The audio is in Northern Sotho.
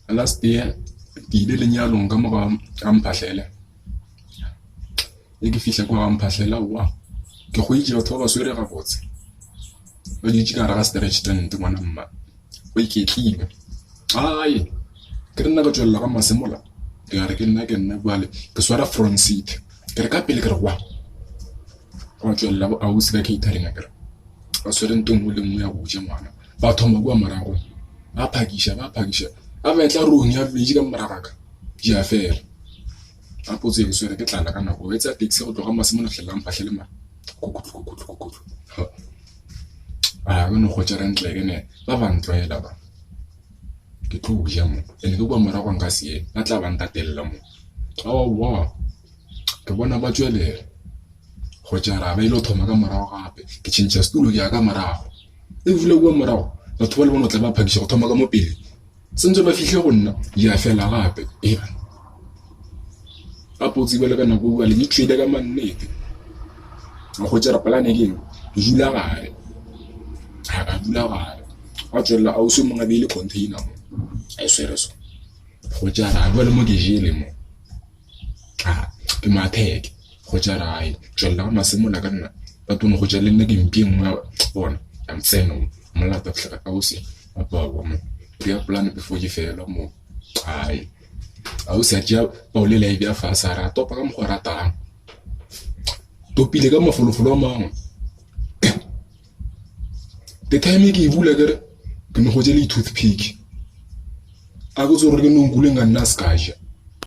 Last year ke ile lenyalong ka mo ga Mphahlele. Ge ke fihla kwa ga Mphahlele aowa ke hweditše batho ba ba swere gabotse. Ba dutše ka gare ga stretch tent ngwana mma go iketlilwe. Ai ke re nna ka tšwelela ga Masemola ke a re ke nna ke nna bjale ke swara front seat ke re ka pele ke re wa gwa tšwelela bo ausi ka catering akere ba swere ntho e nngwe le nngwe ya go ja ngwana. Ba thoma kua morago ba phakiša ba phakiša ba ba etla room ya veg ka morago ga ka di a fela. Ga potso e ke swere ke tlala ka nako e tsaya taxi go tloga Masemola go fihlela Mphahlele mara kukutlhu kukutlhu kukutlhu a ba no hwetša re ntle ke ne ba ba ntlwaela ba ke tlo ja mo ene ke kua morago nka se ye ba tla ba ntatelela mo. Aowa ke bona ba tšwelela hwetša ra ba ile go thoma ka morago gape ke tšhentšha setulo ke ya ka morago. E dula kua morago batho ba le bona o tla ba phakiša go thoma ka mo pele sentse ba fihle go nna di a fela gape e gape o tsebele ka nako bjale di tšwele ka mannete a hwetša re polane ke eng ke dula gare ga ka dula gare gwa tšwelela ausi o mongwe a beile container mo a e swere so hwetša ra bjale mo ke jele mo. Ke matheke go tša rae tšwelela ka masemola ka nna ba tlo no go tša le nna ke mpie nngwe ya bona ya ntseno molata fihla ka ausi ba mo ke ya polane before ke fela mo ai ausi a tšea paolela e bja fase a re a topa ka mokgwa o ratang topile ka mafolofolo a mangwe the time ke e bula kere ke no go tše le toothpick a ke tse gore ke no nkuleng ka nna se ka ja.